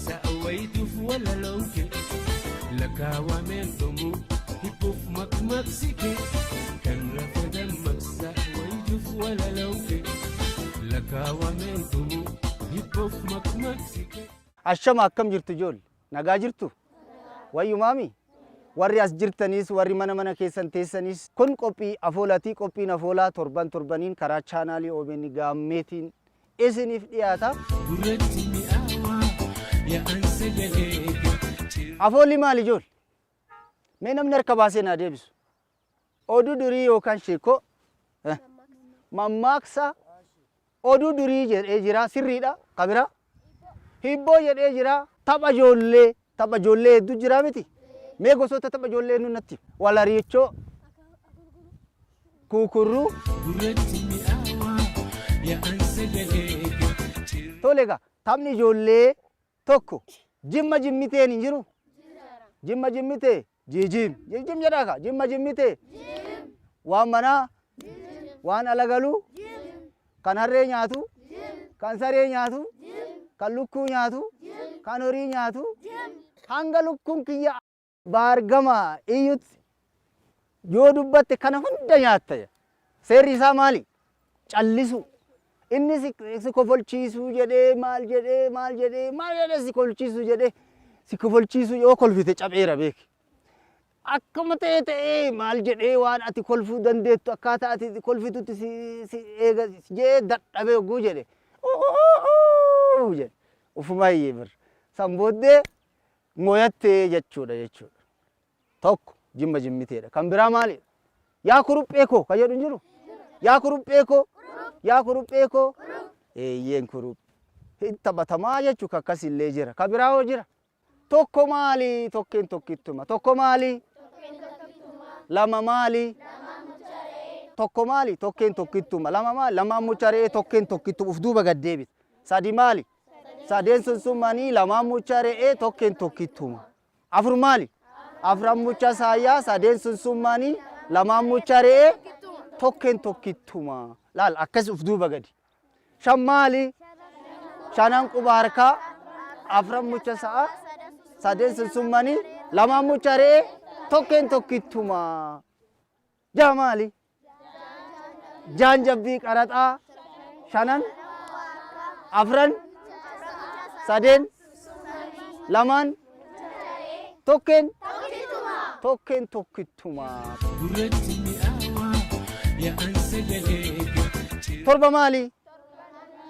Sa'awayituuf walaloonkee lakkaawameen dhumu hibbuuf maqmaqsikee kan rafe dammaqsa wayituuf walaloonkee lakkaawameen dhumu hibbuuf maqmaqsikee. Ashama, akkam jirtu ijoolle? Nagaa jirtu? Wayyumaami? Warri as jirtaniis, warri mana mana keessan teessanis, kun qophii afoolaatii. Qophiin afoolaa torban torbaniin karaa chaanaalii OBN Gaammeetiin isiniif dhiyaata. Gurratti mi'aawaa yaa'an sagalee kee. Afoolli maali ijoolle? Mee namni harka baasee naa deebisu. Oduu durii yookaan sheekoo, mammaaksa, oduu durii jedhee jira, sirriidha. Kabira hibboo jedhee jira. Tapha ijoollee, tapha ijoollee hedduu jira miti? Mee gosoota tapha ijoollee nu natti. Walariichoo, kuukurruu. Gurratti mi'aawaa yaa'an sagalee kee. Tole egaa, taphni ijoollee tokko jimma jimmiteen hin jiru? Jimma jimmitee jiijiim jiijiim jedhaa ka jimma jimmitee, waan manaa, waan ala galuu, kan harree nyaatu, kan saree nyaatu, kan lukkuu nyaatu, kan horii nyaatu, hanga lukkuun kiyya baargama iyyutti yoo dubbatte kana hunda nyaatta. Seerri isaa maali? Callisu. Inni si kofolchiisuu jedhee, maal jedhee, maal jedhee, maal jedhee, si kolchiisuu jedhee, si kofolchiisuu yoo kolfite capheera beeki. Akkuma ta'ee ta'ee maal jedhee, waan ati kolfuu dandeettu, akkaataa ati kolfitutti si eega jedhee dadhabee hogguu jedhe jedhe ufuma iyyee bir. San booddee moyattee jechuudha. Tokko jimma jimmiteedha. Kan biraa maali? Yaa kuruphee koo kan jedhu hin jiru? Yaa kuruphee koo, yaa kuruphee koo, eeyyeen kuruphee. Hin taphatamaa jechuudha, akkasillee jira. Kan biraa hoo jira? Tokko maali? Tokkeen tokkittuma. Tokko maali? Lama maali? Tokko maali? Tokkeen tokkittuma. Lama maali? Lamaan mucha re'ee, tokkeen tokkittuma. Uf duuba gad deebita. Sadi maali? Sadeen sunsummanii, lamaan mucha re'ee, tokkeen tokkittuma. Afur maali? Afran mucha saayyaa, sadeen sunsummanii, lamaan mucha re'ee, tokkeen tokkittuma. Laal, akkas uf duuba gadi. Shan maali? Shanan quba harkaa, afran mucha sa'a, sadeen sunsummanii, lamaan mucha re'ee, tokkeen tokkittuma. Jaha maali? Jaan jabbii qaraxaa, shanan, afran, sadeen, lamaan, tokkeen, tokkeen tokkittuma. Gurratti mi'aawaa yaa'an sagalee kee. Torba maali?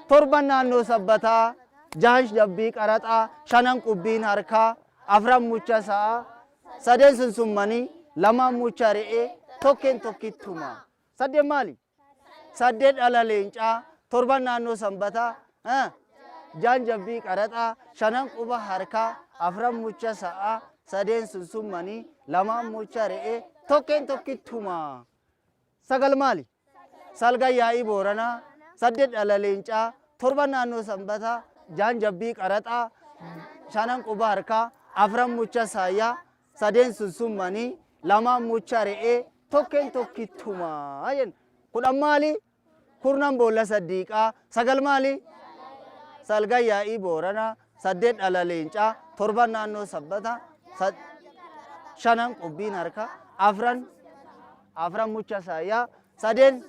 Torban naannoo sabbataa, jahan jabbii qaraxaa, shanan qubbiin harkaa, afran mucha sa'a, sadeen sunsummanii, lamaan mucha re'ee, tokkeen tokkittuma. Saddeet maali? Saddeet dhala leencaa, torban naannoo sanbataa, jaan jabbii qaraxaa, shanan quba harkaa, afran mucha sa'aa, sadeen sunsummanii, lamaan mucha re'ee, tokkeen tokkittuma. Sagal maali? Salgan yaa'ii booranaa, saddeet dhala leencaa, torban naannoo sanbataa, jaan jabbii qaraxaa, shanan quba harkaa, afran mucha saayyaa, sadeen sunsummanii, lamaan mucha re'ee, tokkeen tokkittuma jenna. 10 maali? Kurnan boolla saddiiqaa. Sagal maali? Salgan yaa'ii booranaa, saddeet dhala leencaa, torban naannoo sabbataa, shanan qubbiin harkaa, afran mucha saayyaa, sadeen,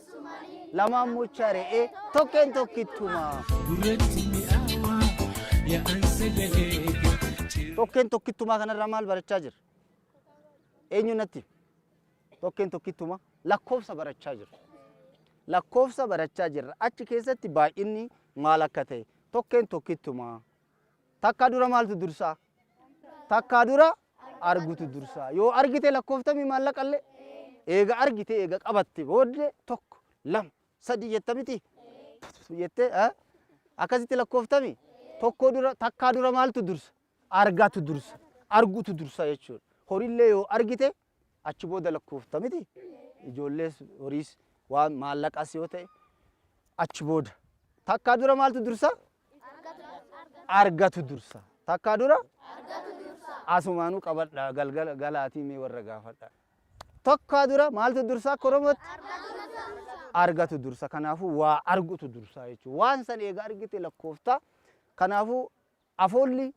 lamaan mucha re'ee, tokkeen tokkittuma. Gurratti mi'aawaa yaa'an sagalee kee. Tokkeen tokkittumaa kanarraa maal barachaa jira? Eenyu natti? Tokkeen tokkittuma lakkoofsa barachaa jirra. Lakkoofsa barachaa jirra. Achi keessatti baay'inni maal akka ta'e, tokkeen tokkittuma. Takkaa dura maaltu dursaa? Takkaa dura argutu dursaa. Yoo argite lakkooftamii maallaqallee? Eega argite, eega qabatte booddee tokko, lama, sadi jetta miti? Jettee akkasitti lakkooftami? Tokko dura, takkaa dura maaltu dursa? Argatu dursa. Argutu dursa jechuudha. Horillee yoo argite achi booda lakkoofta miti? Ijoollees, horiis, waan maallaqas yoo ta'e achi booda. Takkaa dura maaltu dursa? Argatu dursa. Takkaa dura? Asumaanuu qabadha, galgala galaatii mee warra gaafadha. Takkaa dura maaltu dursa akka Oromootti? Argatu dursa. Kanaafuu waa argutu dursa jechuudha. Waan san eega argite lakkoofta. Kanaafuu afoolli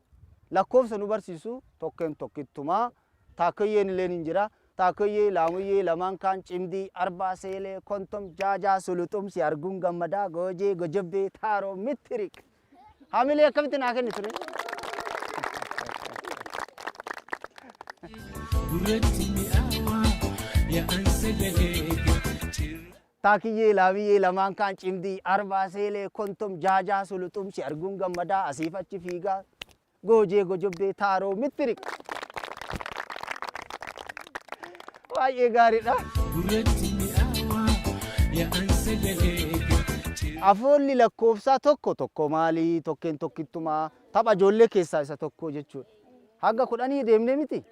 Lakkoofsa nu barsiisu tokkeen tokkittumaa taakkoyyeen illeen hin jira. Taakkoyyee, laamuyyee, lamaan kaan, cimdii, arbaa, seelee, kontom, jaajaa, suluxum, si arguun gammadaa, goojee, gojobbee, taaroo, mittiriq. Hamilee akkamitti naa kennitu ree? Gurratti mi'aawaa yaa'an sagalee kee. Taakiyyee, laamiyyee, lamaan kaan, cimdii, arbaa, seelee, kontom, jaajaa, suluxum, si arguun gammadaa, asiif achi fiigaa, goojee, gojobbee, taaroo, mittiriq. Baay'ee gaariidha. Gurratti mi'aawaa yaa'an sagalee kee. Afoolli lakkoofsaa tokko tokko maalii tokkeen tokkittumaa tapha ijoollee keessaa isa tokko jechuudha. Hanga 10 deemnee miti?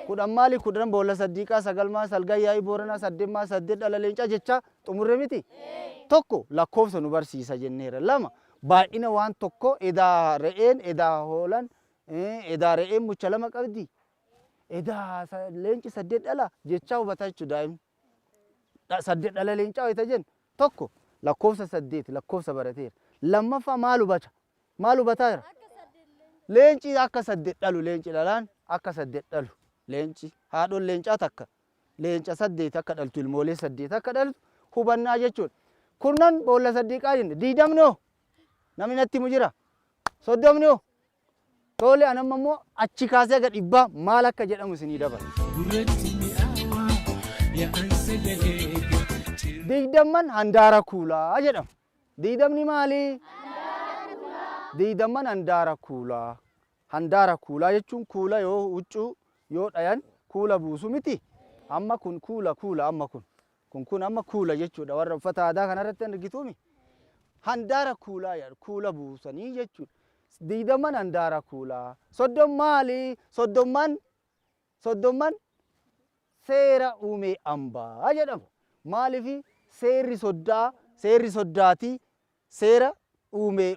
10 maali? 10 boolla saddiiqaa, sagalmaa salgan yaa'ii booranaa, saddeetmaa saddeet dhala leencaa jechaa xumurre miti? Tokko lakkoofsa nu barsiisa jenneera. Lama baay'ina waan tokko edaa re'een edaa hoolan edaa re'een mucha lama qabdi edaa leenci saddeet dhala jechaa hubata jechuudha daa'imni. Saddeet dhala leencaa wayita jennu tokko lakkoofsa saddeet lakkoofsa barateera. Lammaffaa maal hubata? Maal hubataa jira? Leenci akka saddeet dhalu leenci dhalaan akka saddeet dhalu leenci haadhoon leencaa takka leenca saddeet akka dhaltu ilmoolee saddeet akka dhaltu hubannaa jechuudha. Kurnan boolla saddiiqaa jenne 20 hoo? Namni natti himu jira? 30 hoo? Tole an amma immoo achi kaasee haga dhibbaa maal akka jedhamu isinii dabala. Gurratti mi'aawaa yaa'an sagalee kee. Digdamman handaara kuulaa jedhama. Digdamni maali? Digdamman handaara kuulaa. Handaara kuulaa jechuun kuula yoo huccuu yoo dhayan kuula buusu miti. Amma kun kuula kuula amma kun. Kun kun amma kuula jechuudha. Warra uffata aadaa kanarratti argituumi. Handaara kuulaa jedhu kuula buusanii jechuudha. Digdamman handaara kuulaa. 30 maali? Soddomman seera uumee ambaa jedhama. Maaliif seerri soddaa seerri soddaatii seera uumee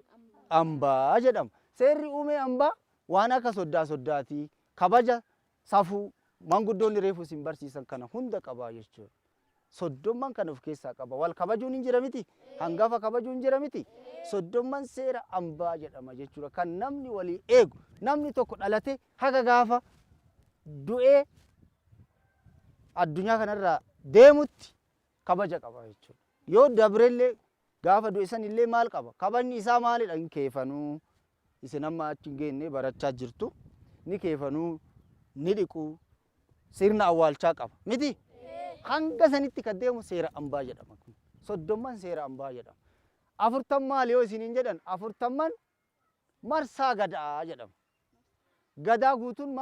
ambaa jedhama. Seerri uumee ambaa waan akka soddaa soddaatii kabaja safuu manguddoonni reefu isin barsiisan kana hunda qaba jechuudha. Soddomman kana of keessaa qaba. Wal kabajuun hin jira miti? Hangafa kabajuun hin jira miti? Soddomman seera ambaa jedhama jechuudha. Kan namni walii eegu namni tokko dhalate haga gaafa du'ee addunyaa kanarraa deemutti kabaja qaba jechuudha. Yoo dabrellee gaafa du'e sanillee maal qaba? Kabajni isaa maalidha? Hin keefanuu. Isin amma achi hin geenne barachaa jirtu. Ni keefanuu, ni dhiquu, sirna awwaalchaa qaba. Miti? Hanga sanitti kan deemu seera ambaa jedhama kun. Soddomman seera ambaa jedhama. Afurtam maali yoo isiniin jedhan afurtamman marsaa gadaa jedhama. Gadaa guutuun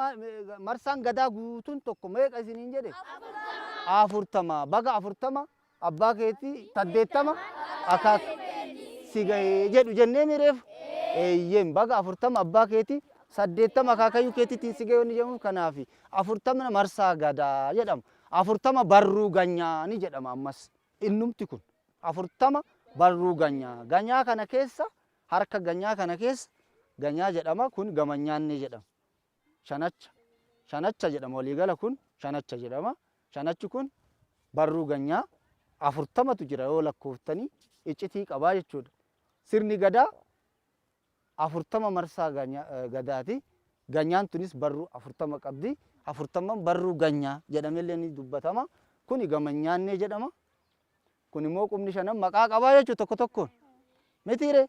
marsaan gadaa guutuun tokko meeqa isiniin jedhe? 40. Baga 40 abbaa keetii 80 akaak si gahee jedhu jennee mireef. Eeyyeen baga 40 abbaa keetii 80 akaakayyuu keetiitiin si gahee wanni jedhamuuf kanaafi. 40 marsaa gadaa jedhama. 40 barruu ganyaa ni jedhama ammas. Innumti kun 40 barruu ganyaa. Ganyaa kana keessa harka ganyaa kana keessa ganyaa jedhama kun gamanyaannee jedhama. Shanacha shanacha jedhama waliigala kun shanacha jedhama. Shanachi kun barruu ganyaa 40tu jira yoo lakkooftanii iccitii qabaa jechuudha. Sirni gadaa 40 marsaa gadaati. Ganyaan tunis barruu 40 qabdi. Afurtamman barruu ganyaa jedhamellee ni dubbatama. Kuni gamanyaannee jedhama. Kun immoo qubni shanan maqaa qabaa jechuudha tokko tokkoon. Mitiiree?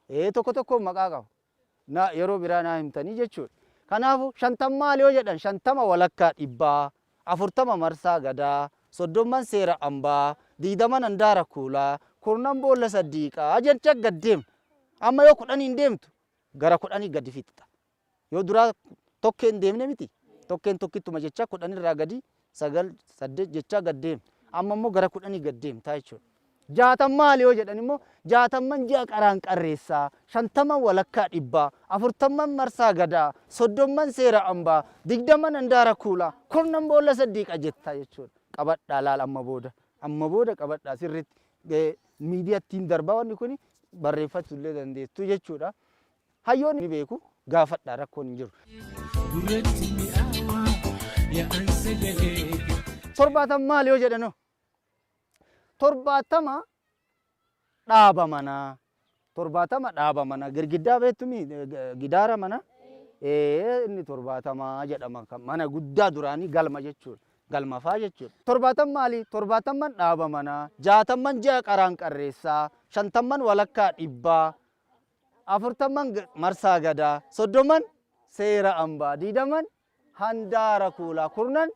Ee tokko tokkoon maqaa qaba. Na yeroo biraa naa himtanii jechuudha. Kanaafuu shantam maali yoo jedhan 50 walakkaa dhibbaa, 40 marsaa gadaa, soddomman seera ambaa, digdaman handaara kuulaa, kurnan boolla saddiiqaa jecha gad deemna. Amma yoo kudhaniin deemtu gara kudhanii gadi fixxa. Yoo duraa tokkeen deemne miti tokkeen tokkittuma jecha kudhanirraa gadi 9 8 jechaa gad deemna. Amma immoo gara kudhanii gad deemtaa jechuudha. Jaatam maali yoo jedhan immoo jaatamman ji'a qaraan qarreessaa, shantaman walakkaa dhibbaa, afurtamman marsaa gadaa, soddomman seera ambaa, digdamman handaara kuulaa, kurnan boolla saddiiqa jetta jechuudha. Qabadhaa laal amma booda. Amma booda qabadhaa sirriitti. Miidiyaattiin darbaa wanni kun barreeffachuu illee dandeettu jechuudha. Hayyoonni ni beeku gaafadhaa rakkoon hin jiru. Gurratti mi'aawaa yaa'an sagalee kee. Torbaatam maali yoo jedhanoo? 70 dhaaba manaa. 70 dhaaba manaa. Girgiddaa beektumii gidaara manaa. Inni 70 jedhama. Kan mana guddaa duraanii galma jechuudha. Galma faa jechuudha. 70 maali? 70 dhaaba manaa, 60 ji'a qaraan qarreessaa, 50 walakkaa dhibbaa, 40 marsaa gadaa, 30 seera ambaa, 20 handaara kuulaa, 10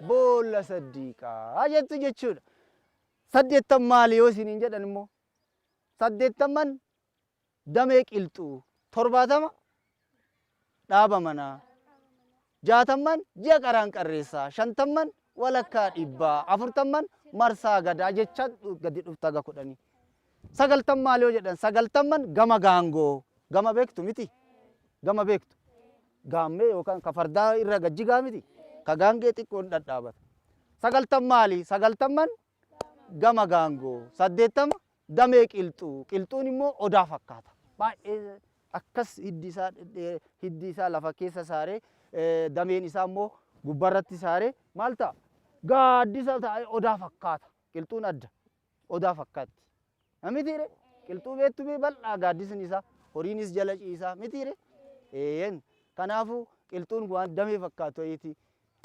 boolla saddiiqaa jettu jechuudha. 80 maali yoo isiniin jedhan immoo 80 damee qilxuu, 70 dhaaba manaa, 60 ji'a qaraan qarreessaa, 50 walakkaa dhibbaa, 40 marsaa gadaa jecha gadi dhufta ga 10. 90 maali yoo jedhan 90 gama gaangoo, gama beektu miti, gama beektu. Gaammee yookaan ka fardaa irra gajjigaa miti, ka gaangee xiqqoon dhadhaabata. 90 maali? 90 gama gaangoo, 80 damee qilxuu, qilxuun immoo odaa fakkaata. Baay'ee akkas hiddi isaa hiddi isaa lafa keessa saaree dameen isaa immoo gubbarratti saaree maal ta'a? Gaaddisa ta'ee odaa fakkaata. Qilxuun adda. Odaa fakkaatti. Mitiire? Qilxuu beektu mee bal'aa gaaddisni isaa horiinis jala ciisaa mitiire? Eeyyen. Kanaafuu qilxuun waan damee fakkaatu wayiiti.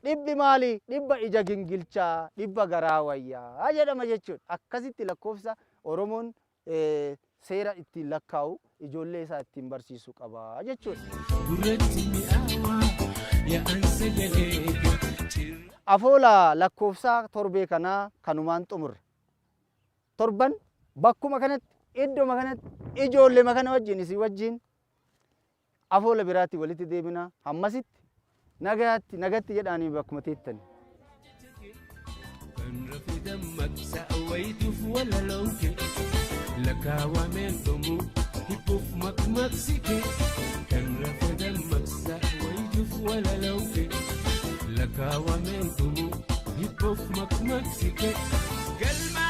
Dhibbi maali? Dhibba ija gingilchaa, dhibba garaa wayyaa jedhama jechuudha. Akkasitti lakkoofsa Oromoon seera ittiin lakkaa'u ijoollee isaa ittiin barsiisu qaba jechuudha. Gurratti mi'aawaa yaa'an sagalee kee. Afoola lakkoofsaa torbee kanaa kanumaan xumurra. Torban bakkuma kanatti iddoma kanatti ijoollema kana wajjin isin wajjin afoola biraatti walitti deebina hammasitti nagaatti nagatti jedhaanii bakkuma teettani. Kan rafe dammaqsa wayituuf walalooke lakkaawameen dhumu hibbuuf maqmaqsike. Kan rafe dammaqsa wayituuf walalooke lakkaawameen dhumu hibbuuf maqmaqsike. Galma.